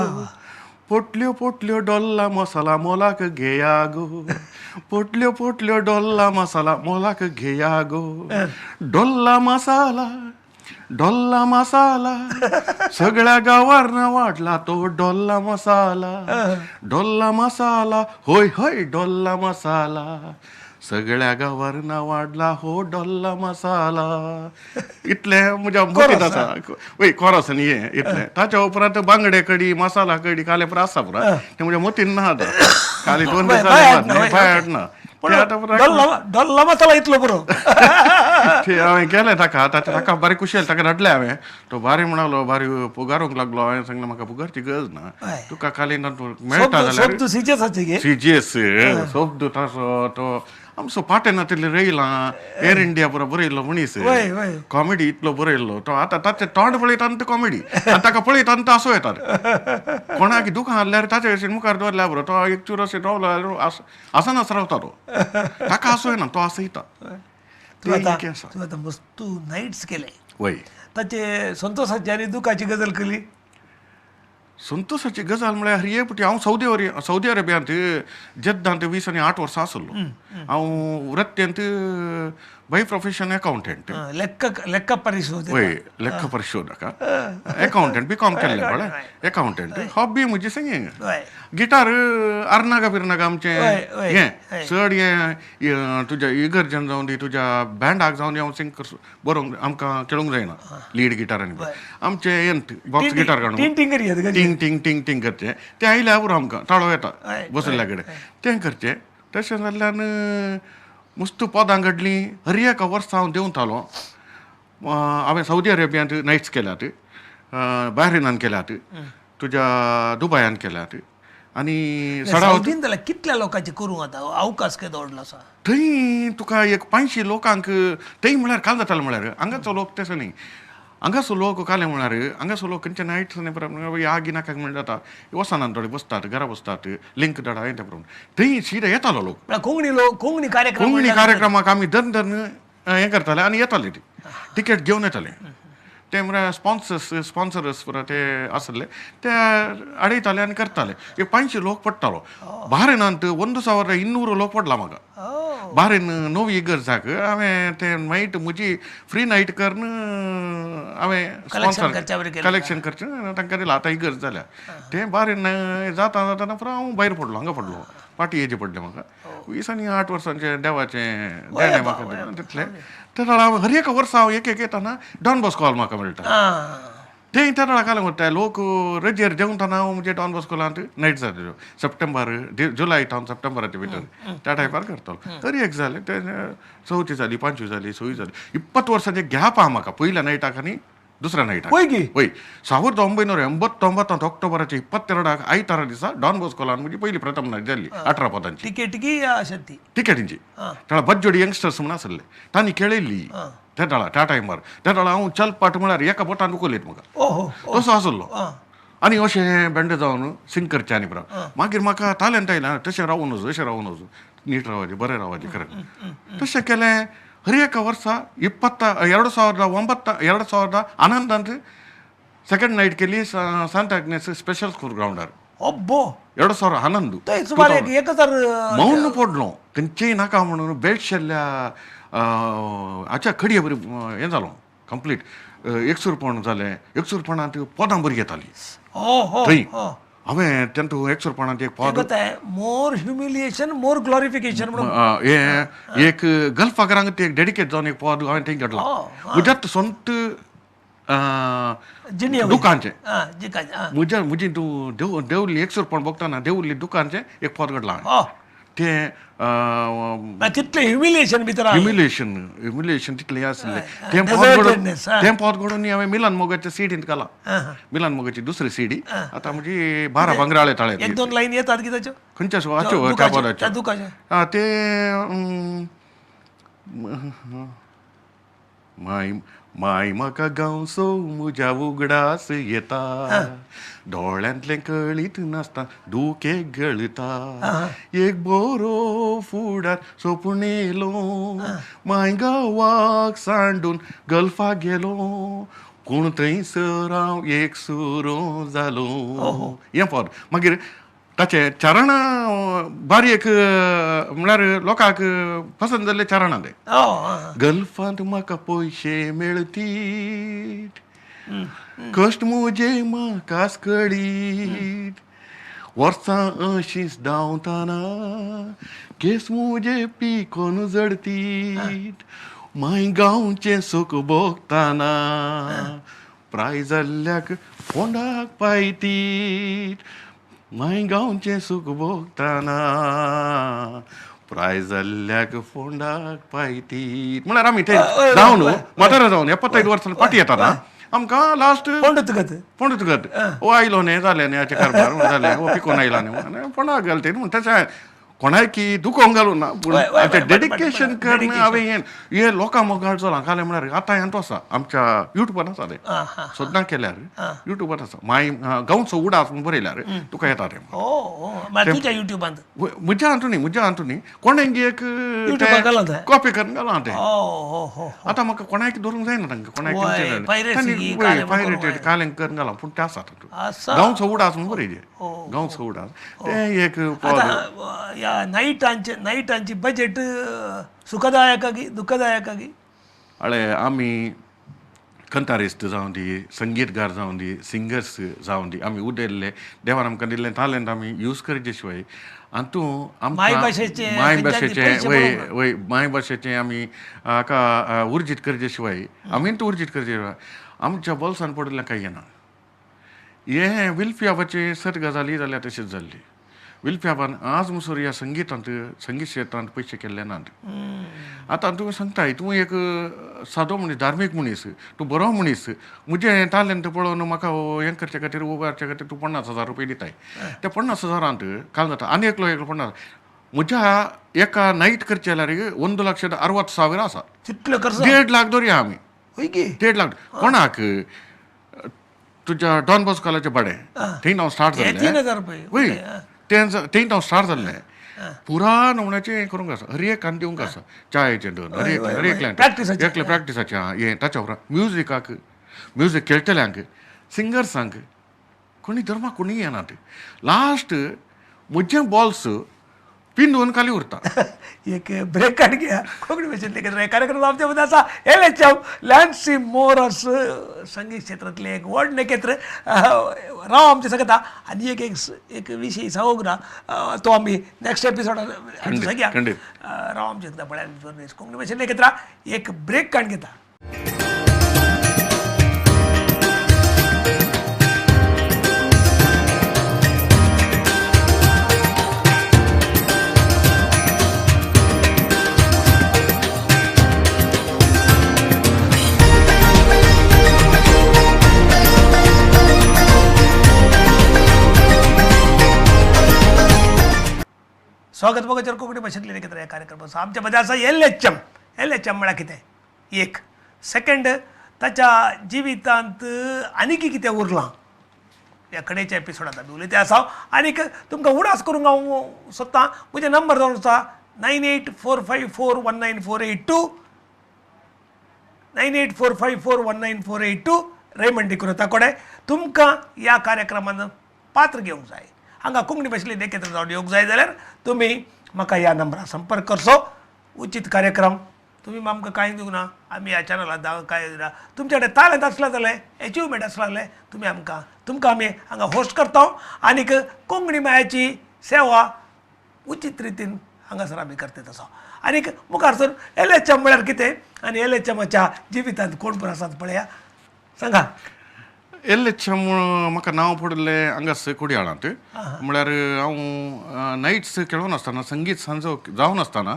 पोटल्यो पोटल्यो डोल्ला मसाला मोलाक घेया गो पोटल्यो पोटल्यो डोल्ला मसाला मोलाक घेया गो डोल्ला मसाला डोल्ला मसाला सगळ्या गांवार वाडला तो डोल्ला मसाला डोल्ला मसाला होय होय डोल्ला मसाला सगळ्या गांवार ना वाडला हो डोल्ला मसाला. इतलें म्हज्या मतींत आसा. वय कोरस आनी हें इतलें. ताच्या उपरांत बांगडे कडी, मसाला कडी काले पुरा आसा पुरा, तें म्हज्या मतीन ना आतां. खाली 2 दीस जाले बाय ना. पूण डोल्ला मसाला इतलो पुरो ते हांवें केलें ताका. ताका बारी खुशी जाली, ताका रडलें हांवें. तो बारी म्हणालो, बारी पुगारूंक लागलो. हांवें सांगलें म्हाका पुगारची गरज ना, तुका खाली मेळटा जाल्यार. सीजीएस सोबदू ताचो तो आमचो पाटेन नातिल्ले रयला एअर इंडिया पुरो बरयल्लो मनीस, कॉमेडी इतलो बरयल्लो तो. आतां ताचें तोंड पळयता आनी कॉमेडी, आनी ताका पळयता आनी तो आसो येता. कोणाक दुकान हाडल्यार ताचे भशेन मुखार दवरल्यार बरो, तो एक चूर अशें रावलो जाल्यार आसनास रावता तो, ताका आसो येना, तो आसयता. तूं आतां मस्तू नायट्स केले. वय. ताचे संतोषाची आनी दुखाची गजाल केली. संतोषाची गजाल म्हळ्यार हे पटी हांव सौदी अरेबियांत जेद्दांत 20 आनी 8 वर्सां आसलो. हांव वृत्तेंत बाय प्रोफेशन अकाउंटंट, लेखा परिशोधक. वय, लेखा परिशोधक, अकाउंटंट, बी कॉम केल्लें पळय, अकाउंटंट. हॉबी म्हजी सिंगींग, गिटार अर्नागा बिर्नागा आमचें हें चड हें तुज्या इगर्जन जावन दी, तुज्या बँडाक जावन दी, हांव सिंग कर बरोवंक आमकां खेळूंक जायना लीड गिटार. आनी आमचें हें बॉक्स गिटार काडून टिंग टिंग टिंग टिंग करचें, तें आयल्यार पुरो आमकां ताळो येता बसल्या कडेन, तें करचें. तशें जाल्ल्यान मस्त पदां घडलीं. हर एका वर्सा हांव देंवतालो. हांवें सौदी अरेबियांत नायट्स केल्यात, बाहरेनान केल्यात, तुज्या दुबायान केल्यात. आनी सौदीन जाल्यार कितल्या लोकांचे करूंक आतां अवकाश केदो व्हडलो आसा थंय. तुका एक 500 लोकांक थंय म्हळ्यार काल जातालें. म्हळ्यार हांगाचो लोक तसो न्ही, हांगासो लोक काले म्हळ्यार हांगासो लोक खंयचे नायट्स ह्या गिनाकाक म्हणल्यार जाता वचनात, थोडे बसतात घरा बसतात, लिंक धाडा हें तें प्रमाण. थंय सीधा येतालो लोक. कोंकणी लोक कोंकणी कार्यक्रम, कोंकणी कार्यक्रमाक आमी दर दर हें करताले आनी येताले, ती टिकेट घेवन येताले. ते म्हळ्यार स्पॉन्सर्स पुरा ते आसले, ते आडयताले आनी करताले. एक 500 लोक पडटालो. बाहरेनांत 1200 लोक पडला म्हाका. बाहरेन नवी इगर्जाक हांवें तें नायट म्हजी फ्री नायट करून हांवें स्पॉन्सर कलेक्शन करचें तांकां दिलां. आतां इगर्ज जाल्या तें बाहरेन जाता जाताना पुरो हांव भायर पडलो, हांगा पडलो, फाटीं येजे पडलें म्हाका. 20 आनी 8 वर्सांचें देवाचें देणें म्हाका तितलें. त्या वेळार हांव हर एका वर्सा हांव एक एक येताना डॉन बॉस्कोल म्हाका मेळटा. तें त्या वेळार काल म्हणटा लोक रजेर देंवतना हांव म्हणजे डॉन बॉस्कोलांत नायट जाताल्यो सप्टेंबर जुलय तावन सप्टेंबराच्या भितर त्या टायपार करतालो. तरी एक जालें तें 4थी जाली, 5वी जाली, 6वी जाली. 20 वर्सांचें गॅप आहा म्हाका पयल्या नायटाक आनी दुसऱ्या नायटाक. वय 1989 ऑक्टोबराचे 22 आयतारा दिसा डॉन बॉस्कोलान म्हजी पयली प्रथम नायट जाल्ली 18 पदांची. तिकेट तिकेटींची तेळा बज्जोडी यंगस्टर्स म्हूण आसले तांणी खेळयल्ली त्या वेळार, त्या टायमार. त्या वेळार हांव चलपाट म्हळ्यार एका बोटान उखलयत म्हाका तसो आसलो. आनी अशें बेंड जावन सिंग करचें आनी पुरो मागीर म्हाका टॅलेंट आयलें, तशें रावून वचूं, अशें रावून वचूं, नीट रावपाचें, बरें रावपाचें खरें. तशें केलें. हर एका वर्सा 2009 2011 सेकंड नायट केली सांत आग्नेस स्पेशल स्कूल ग्रावंडार. 2011 मौन पडलो खंयचेय नाका म्हणून बेडशेल्ल्या हाच्या खडये बरी हें जालो कंप्लीट. एकसूरपण जालें. एकसूरपणांत पदां बरी येतालीं थंय. हांवें तेंतू एकसूरपणांत एक पद मोर ह्युमिलिएशन मोर ग्लोरिफिकेशन म्हणून हें एक गल्फाकरांक ते एक डेडिकेट जावन एक पद हांवें थंय घडलां. म्हज्यात सोंत दुकानचें म्हज्या म्हजी तूं देवली एकसूरपण भोगतना देवली दुकानचें एक पद घडलां हांवें. तें तितलें ह्युमिलिएशन भितर ह्युमिलिएशन ह्युमिलिएशन तितलें आसलें. तें पद घडोवन तें पद घडोवन हांवें मिलन मोगाच्या सिडींत घालां. मिलन मोगाची दुसरी सिडी आतां म्हजी 12 भांगराळे ताळे. 1-2 लायन येतात की ताच्यो खंयच्या हाच्यो त्या पदाच्यो तें माय माय म्हाका गांवचो म्हज्या उगडास येता, दोळ्यांतलें कळीत नासता दुखे गळता, एक बरो फुडार सोपणेलो माय गांवाक सांडून गल्फाक गेलो, पूण थंयसर हांव एक सुरो जालो. हें पद मागीर ताचें चरण बारी एक म्हळ्यार लोकांक पसंत जाल्ले चरणां ते. गल्फांत म्हाका पयशे मेळतीत, कश्ट म्हजे म्हाकाच कळीत, वर्सां अशींच धांवतना केस मुजे पिकोन जडतीत माय गांवचें सूख भोगताना प्राय जाल्ल्याक फोंडाक पायतीत माय गांवचें सूख भोगताना प्राय जाल्ल्याक फोंडाक पायतीत. म्हळ्यार आमी ते जावन म्हातारा जावन 75 वर्सां फाटी येता ना आमकां लास्ट फोंडूत ओ आयलो न्ही जालें न्ही हाचें कारभार जालें ओ पिकोन आयला न्ही फोंडाक घालते म्हण तशें कोणायकी दुखोवंक घालूं ना पूण आमचें डेडिकेशन करून हांवें हें हे लोकां मोगाळ चला घालें म्हळ्यार आतां हें आसा आमच्या युट्यूबार आसा तें सद्दां केल्यार युट्यूबार आसा माय गांवचो उडास म्हूण बरयल्यार तुका येता तें. युट्यूबान म्हज्या हातून म्हज्या हातून कोणें एक कॉपी करून घालां तें. आतां म्हाका कोणाक धरूंक जायना तांकां कोणाक पायरेटेड कालें करून घालां पूण तें आसा तातूंत गांवचो उडास म्हूण बरयलें गांवचो उडास तें एक. ह्या नायटांचे नायटांची बजेट सुखदायक की दुःखदायक की? अळे आमी कंतारिस्त जावं दी संगीतकार जावं दी सिंगर्स जावं दी आमी उदयल्ले देवान आमकां दिल्लें तालेंत आमी यूज करचे शिवाय आनी तूं मायभाशेचें वय वय मायभाशेचें आमी हाका उर्जीत करचे शिवाय आमी तूं उर्जीत करचे शिवाय आमच्या बोल्सान पडिल्लें कांय येना. हें विल्फियाबाची सत गजाली जाल्यार तशीच जाल्ली. विल्फियाबान आज मुसर ह्या संगितांत संगीत क्षेत्रांत पयशे केल्ले नात. आतां तूं सांगताय तूं एक सादो मनीस धार्मीक मनीस तूं बरो मनीस म्हजें हें तालेंत पळोवन म्हाका हें करचे खातीर उबारचे खातीर तूं 50,000 रुपया दिताय त्या 50,000 काल जाता आनी एकलो एकलो 50 म्हज्या एका नायट करचे जाल्यार 1,60,000 आसा. तितलो खर्च 1.5 लाख धरया आमी 1.5 लाख कोणाक तुज्या डॉन बॉस्कोलाचें भाडें थंय हांव स्टार्ट जालें 3,000 रुपये वय तें थंय हांव स्टार्ट जाल्लें पुरा नमुन्याचें हें करूंक आसा हर एक दिवंक आसा चायेचें दोन हर एक हर एकल्यान एकलें प्रॅक्टिसाचें हें ताच्या उपरांत म्युजिकाक म्युजीक खेळटल्यांक सिंगर्सांक कोणी धर्माक कोणी येनात लास्ट म्हजें बॉल्स पिंदून खाली उरता. एक ब्रेक काढ घ्या कोंकणी भाशेंतले कार्यक्रम आमच्या मध्ये असा L H M Lancy Morris संगीत क्षेत्रांतले एक व्हड नखेत्र राव आमचे सगळं आनी एक एक एक विशय सांगूंक ना तो आमी नेक्स्ट एपिसोड सगळ्या राव आमचे सगळं पळय कोंकणी भाशेंतले नखेत्र एक ब्रेक काढ घेता. स्वागत बघा कोंकणी भाशेंतले एकत्र ह्या कार्यक्रमाचो आमच्या मध्ये आसा L H M. L H M म्हळ्यार कितें एक सेकंड ताच्या जिवितांत आनीक कितें उरलां ह्या कडेच्या एपिसोडांत आमी उलयते आसा. आनीक तुमकां उडास करूंक हांव सोदतां म्हजे नंबर जावन आसा 9845419482 9845419482 रेमंड डिक्रोता कडेन तुमकां ह्या कार्यक्रमान पात्र घेवंक जाय हांगा कोंकणी भाशेंतले एकत्र जावन येवंक जाय जाल्यार तुमी म्हाका ह्या नंबरार संपर्क करचो. उचीत कार्यक्रम तुमी आमकां कांय दिवंक ना आमी ह्या चॅनलार कांय दिना तुमच्या कडेन तालेंत आसलें जाल्यार एचिवमेंट आसलें जाल्यार तुमी आमकां तुमकां आमी हांगा होस्ट करता आनीक कोंकणी मायाची सेवा उचीत रितीन हांगासर आमी करतात आसा. आनीक मुखार सर एल एच एम म्हळ्यार कितें आनी एल एच एमाच्या जिवितांत कोण पण आसात पळया सांगा. एल एच एम म्हाका नांव पडिल्लें हांगास कोडयाळांत म्हळ्यार हांव नायट्स खेळून आसतना संगीत सांजो जावन आसतना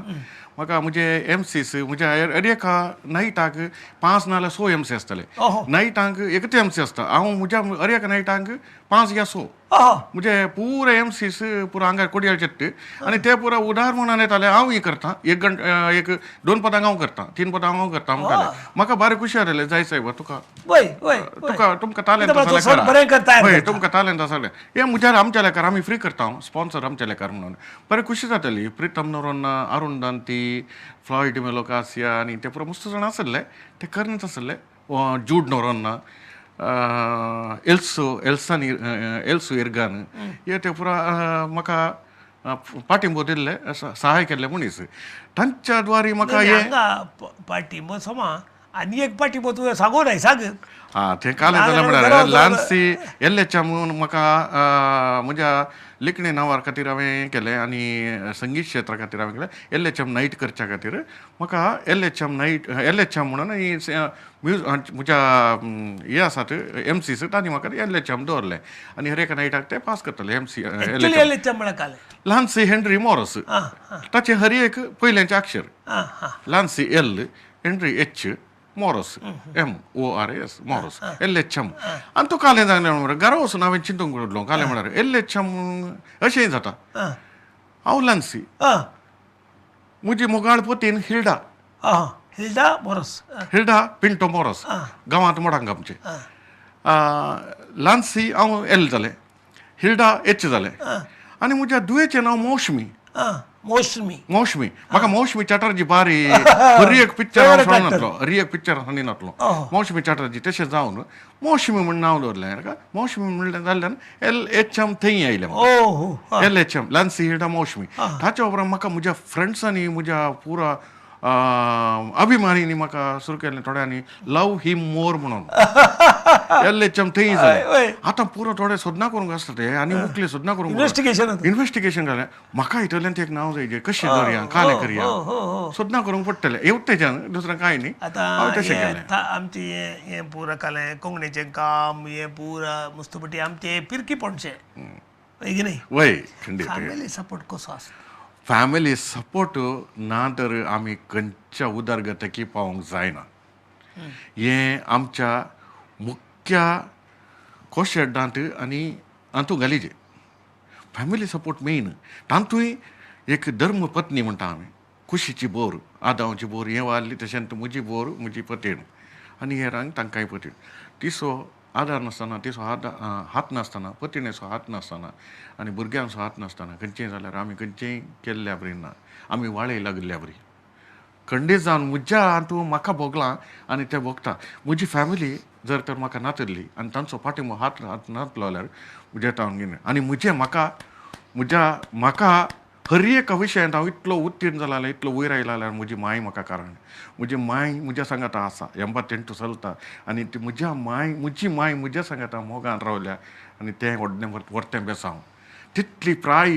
म्हाका म्हजे एमसीस म्हज्या हर एका नायटाक 5 नाजाल्यार 6 एमसी आसताले. नायटांक एकच एमसी आसता हांव म्हज्या हर एका नायटांक 5 या 6 म्हणजे पुरा एमसीस पुरा हांगा कोडयाळचे आनी ते पुरा उदार म्हणून येताले. हांव हें करता एक घंट एक 2 पदांक हांव करता 3 पदांक हांव करता म्हणटाले म्हाका बारी खुशी जातालें. जाय सायबा तुका तुका तुमकां तालेंत आसा तुमकां तालेंत आसा हें म्हज्या आमच्या लेखार आमी फ्री करता स्पॉन्सर आमच्या लेखार म्हणून बरें खुशी जाताली. प्रितम नोरोन्ना अरुण दांती फ्लॉयड मेलो कासिया आनी ते पुरा मस्त जाण आसले ते करनच आसले. जूड नोरोन्ना एल्सो एल्सानी एल्सो इर्गान हे ते पुरा म्हाका पाठिंबो दिल्ले सहाय केल्ले मनीस तांच्या द्वारे म्हाका हे पाठिंबो समा आनी एक पाटी तुवें सांगू नाय सांग. आं, तें कालें जालें म्हळ्यार ल्हानशी एल एच एम म्हणून म्हाका म्हज्या लिखणे नांवार खातीर हांवें केलें आनी संगीत क्षेत्रा खातीर हांवें केलें. एल एच एम नायट करच्या खातीर म्हाका L H M night L H M म्हणून म्हज्या हे आसात एम सीस तांणी म्हाका एल एच एम दवरलें आनी हर एका नायटाक ते पास करतले M C L H M म्हळ्यार कालें ल्हानसी हेनरी मॉरस, ताचें हर एक पयल्याचें अक्षर ल्हानसी L, Henry H, Morris M O R S, Morris L H M. आनी तूं कालें जालें म्हळ्यार घरा वचून हांवें चिंतूंक पडलो कालें म्हळ्यार एल एच एम अशेंय जाता. हांव ल्हानसी, म्हजी मोगाळ पतीन Hilda, Hilda Moraes, Hilda Pinto Moraes, गांवांत मोडांक आमचे. ल्हानसी हांव एल जालें, हिल्डा एच जालें आनी म्हज्या धुवेचें नांव मौशमी. मौशमी, मौशमी म्हाका मौशमी चॅटर्जी बारी हर एक पिक्चर हांव सोडनातलो, हर एक पिक्चर सांगिनातलो. मौशमी चॅटर्जी तशें जावन मौशमी म्हण नांव दवरलें. मौशमी म्हणलें जाल्ल्यान एल एच एम थंय आयलें, एल एच एम ल्हानसी हिल्डा मौशमी. ताच्या उपरांत म्हाका म्हज्या फ्रेंड्सांनी म्हज्या पुरा अभिमानींनी म्हाका सुरू केलें थोड्यांनी लव हिम मोर म्हणून एल एच एम थंय जालें. आतां पुरो थोडे सोदना करूंक आसता ते आनी मुखले सोदना करूंक इन्वेस्टिगेशन जालें. म्हाका इतल्यान एक नांव जाय कशें करया कालें करया सोदना करूंक पडटलें येवतेच्यान दुसरें कांय न्ही. आतां तशें केलें आमचें हें हें पुरा कालें कोंकणीचें काम हें पुरा मुस्तपटी आमचें पिरकीपणचें की न्ही. वय खंडीत फॅमिली सपोर्ट कसो आसता? फॅमिली सपोर्ट ना तर आमी खंयच्या उदरगतीक पावोंक जायना. हें आमच्या मुख्य कोशेडांत आनी हातूंत घालीजे फॅमिली सपोर्ट मेन. तातूंय एक धर्मपत्नी म्हणटा आमी, कुशीची बोर, आदांवची बोर हें वाडली तशेंच म्हजी बोर म्हजी पतीण आनी हेरांक तांकांय पतीण. तिचो आदार नासतना, तिचो हात नासतना, पतिणेचो हात नासतना आनी भुरग्यांचो हात नासतना खंयचेंय जाल्यार आमी खंयचेंय केल्ल्या बरी ना, आमी वाळे लागिल्ल्या बरी खंडीत जावन म्हज्या हातूंत म्हाका भोगलां आनी तें भोगता. म्हजी फॅमिली जर तर म्हाका नातली आनी तांचो पाठिंबो हात हात नातलो जाल्यार म्हज्या तावन घेवन आनी म्हजें म्हाका म्हज्या म्हाका हर एका विशयांत हांव इतलो उत्तीर्ण जाला जाल्यार इतलो वयर आयला जाल्यार म्हजी माय म्हाका कारण. म्हजी माय म्हज्या सांगाता आसा, 88 चलता आनी ती म्हज्या माय म्हजी माय म्हज्या सांगाता मोगान रावल्या आनी तें व्हडलें व्हरतें बेसांव तितली प्राय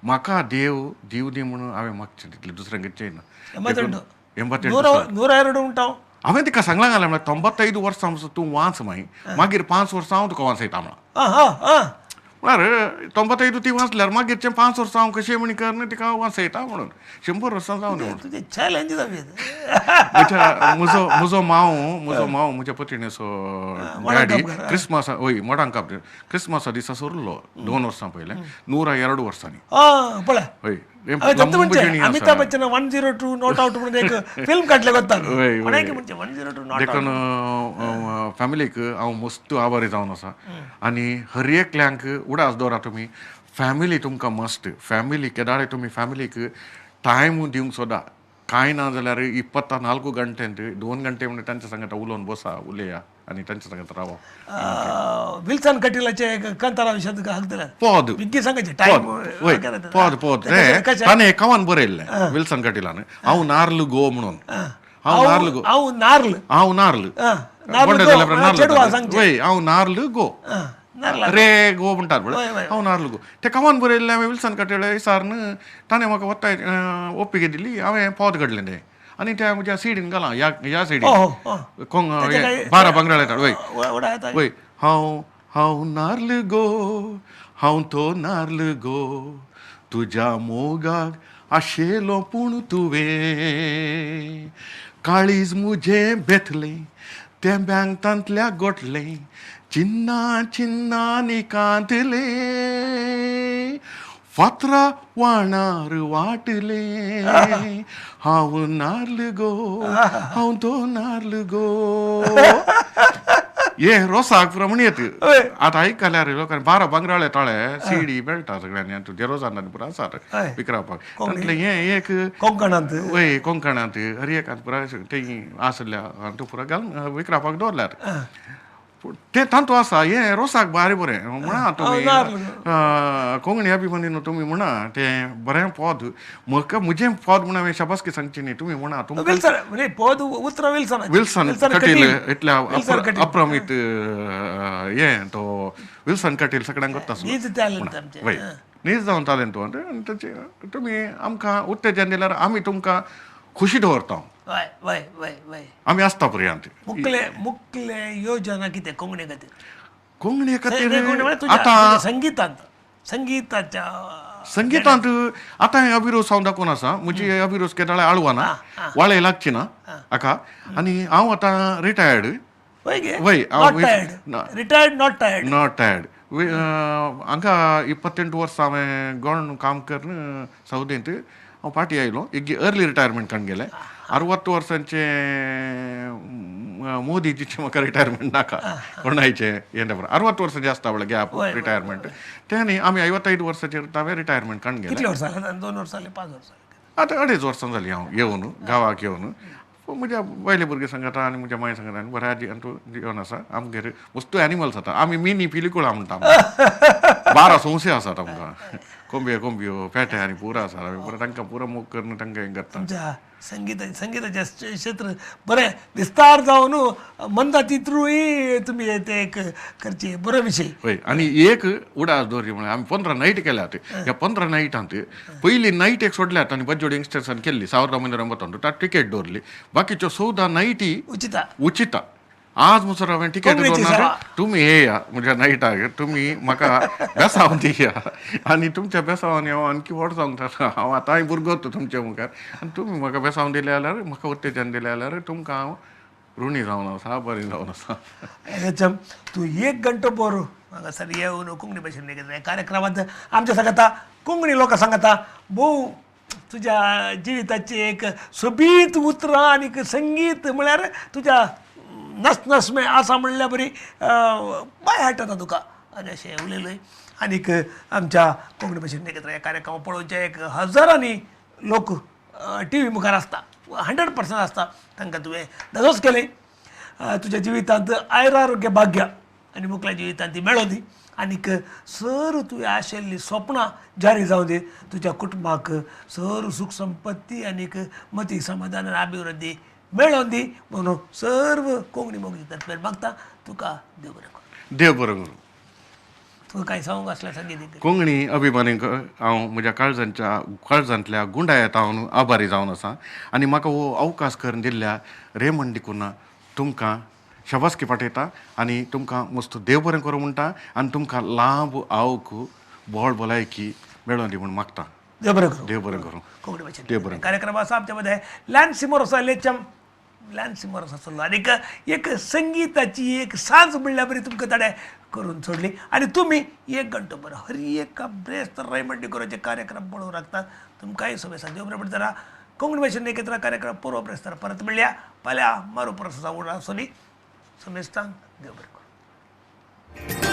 म्हाका देव दिव दी म्हणून हांवें मागचें तितलें दुसरें खंयचेंय ना. 88 102 म्हणटा हांवें तिका सांगलां घालें म्हळ्यार 95 वर्सां तूं वाच माय, मागीर 5 वर्सां हांव तुका वाचयता म्हळां. म्हळ्यार 95 ती वाचल्यार मागीरचें 5 वर्सां हांव कशें म्हण कर तिका वाचयता म्हणून 100 वर्सां जावन म्हणून चॅलेंज म्हज्या म्हजो म्हजो मांव म्हजो मांव म्हज्या पतिणेचो डॅडी क्रिसमसा वय मोडांक क्रिसमसा दिसा सोरलो 2 वर्सां पयलें 102 वर्सांनी. हय अमिताभ बच्चन 102 not out म्हणून एक फिल्म काडले देखून फॅमिलीक हांव मस्त आभारी जावन आसा आनी हर एकल्यांक उडास दवरा तुमी फॅमिली तुमकां मस्त फॅमिली केदाळे तुमी फॅमिलीक टायम दिवंक सोदा. कांय ना जाल्यार 24 घंटे 2 घंटे म्हणून तांच्या सांगता उलोवन बसा उलया आनी तांच्या सांगता रावा. विल्सन कटीलाचे कांतारा विशयात हाकतले पद विग्गी सांगायचे टायम पद पद ताणें एकावान बरयल्लें विल्सन कटीलान हांव नार्ल गो म्हणून. हांव नार्ल गो, हांव नार्ल, हांव नार्ल वय हांव नार्ल गो रे गो म्हणटात पळय हांव नार्ल गो ते कमान बरयल्लें हांवें विल्सन कटील सारन ताणें म्हाका वत्ताय ओपिके दिली हांवें पद काडलें तें आनी त्या म्हज्या सिडीन घालां ह्या ह्या सिडीन कोंग 12 बांगड्या येतात वय वय. हांव हांव नार्ल गो, हांव तो नार्ल गो, तुज्या मोगाक आशेलो पूण तुवें काळीज म्हजें बेतलें तें बँकांतल्या गोठलें चिन्ना चिन्ना निकांतलें फातरा वाणार वाटलें हांव नार्ल गो, हांव तो नार्ल गो. हे रोसाक प्रमाण येत आतां आयकल्यार लोकांनी 12 बांगराळे ताळे सीडी मेळटा सगळ्यांनी आनी तुजे रोजान पुरा आसात विकरावपाक तातूंतलें हें एक कोंकणांत वय कोंकणांत हर एकांत पुरा ते आसल्या तूं पुरा घालून विकरावपाक दवरल्यार. तें तांतू आसा हें रोसाक बारी बरें म्हणा तुमी कोंकणी अभिमानी तुमी म्हणा तें बरें पद म्हाका म्हजें पद म्हणून हांवें शाबासकी सांगची न्ही तुमी म्हणा तुमकां पद उतरां विल्सन विल्सन कटील इतल्या अप्रमीत हें तो विल्सन कटील सगळ्यांक गोत्ता आसलो वय नीज जावन तालेंत आनी ताचे तुमी आमकां उत्तेजन दिल्यार आमी तुमकां खुशी दवरता. वय वय वय वय आमी आसता पर्यंत. मुखले मुखले योजना कितें कोंकणी खातीर? कोंकणी खातीर आतां संगितांत संगिताच्या संगितांत आतां हें अभिरोस हांव दाखोवन आसा. म्हजी अभिरोस केदाळे आळवाना वाळे लागची ना हाका आनी हांव आतां रिटायर्ड. वय retired not tired not tired. हांगा 28 वर्सां हांवें गोंड काम करून सौदींत हांव फाटीं आयलो. एक अर्ली रिटायरमेंट काडून गेलें. 60 वर्सांचे मोदीजीचें म्हाका रिटायरमेंट नाका कोणायचें हें 60 वर्सांचें आसता पळय गॅप रिटायरमेंट तें न्ही. आमी 55 वर्साचेर हांवें रिटायरमेंट काडून गेलें. कितले वर्सां जालीं? 2 वर्सां जालीं, 5 वर्सां? आतां 2.5 वर्सां जालीं हांव येवन गांवाक येवन. म्हज्या बायले भुरगे सांगता आनी म्हज्या माय सांगता आनी बऱ्या आजी आनी तूं जेवन आसा आमगेर वस्तू एनिमल्स आतां आमी मिनी पिलिकुळा म्हणटा. 12 सोंसे आसात आमकां, कोंबयो कोंबयो पेटे आनी पुरा आसा. आमी पुरा तांकां पुरो मोग करून तांकां हें करता. तुमच्या संगीताचें क्षेत्र बरें विस्तार जावन मंदातितरूय तुमी ते एक करचे बरो विशय. हय आनी एक उडास दवरची म्हळ्यार आमी 15 नायट केल्यात. ह्या 15 नायटांत पयली नायट एक सोडल्यात आनी बज्जोड यंगस्टर्सान केल्ली 1989 ताका तिकेट दवरली. बाकीच्यो 14 नायटी उचिता उचिता. आज मुसर हांवें टिकेट दवरना. तुमी येया म्हज्या नायटाक, तुमी म्हाका बेसांव दिया आनी तुमच्या बेसांवांनी हांव आणखी व्हड जावंक जाता. हांव आतांय भुरगो तुमच्या मुखार आनी तुमी म्हाका बेसांव दिलें जाल्यार म्हाका उत्तेजन दिलें जाल्यार तुमकां हांव ऋणी जावन आसा, आभारी जावन आसा. तूं एक घंटो बरो हांगासर येवन कोंकणी भाशेन कार्यक्रमांत आमच्या सांगता कोंकणी लोकां सांगता भोव तुज्या जिविताची एक सोबीत उतरां आनी संगीत म्हळ्यार तुज्या नस नस में आसा म्हणल्यार बरी बाय हाडटा तुका आनी अशें उलयलें. आनीक आमच्या कोंकणी भाशेन एकत्र ह्या कार्यक्रम पळोवचे एक हजारांनी लोक टी व्ही मुखार आसता, 100% आसता. तांकां तुवें दसोच केलें. तुज्या जिवितांत आयुरारोग्य भाग्य आनी मुखल्या जिवितांत ती मेळों दी आनीक सर तुवें आशिल्लीं स्वप्नां जारी जावं दी. तुज्या कुटुंबाक सर सूख संपत्ती आनीक मती समाधान आनी अभिवृद्धी मेळोन दी म्हणून सर्व कोंकणी मोगी तर्फे मागता. तुका देव बरें करूं. देव बरें करूं. तुका कांय सांगूंक आसल्यार सांगी. कोंकणी अभिमानीक हांव म्हज्या काळजांच्या काळजांतल्या गुंडायत हांव आभारी जावन आसा आनी म्हाका हो अवकाश करून दिल्ल्या रेमंड डिकुन्हा तुमकां शाबासकी पाठयता आनी तुमकां मस्त देव बरें करूं म्हणटा आनी तुमकां लांब आवक बोळ भलायकी मेळोन दी म्हूण मागता. देव बरें करूं. देव बरें करूं. कोंकणी भाशेन देव बरें. कार्यक्रम आसा आमच्या मध्ये लॅन सिमोर आसा लेचम लॅन सिमोर आसलो आनीक एक संगीताची एक सांज म्हणल्यार बरी तुमकां ताणें करून सोडली आनी तुमी एक घंटो बरो हर एका ब्रेस्त रेमंड डिकुन्हाचे कार्यक्रम पळोवंक लागतात. तुमकांय शुभेत्सा. देव बरें पडटना कोंकणी भाशेन एकत्र कार्यक्रम पुरो ब्रेस्तार परत मेळया. फाल्यां मारू परस उडा सोनी समेस्तांक देव बरें करूं.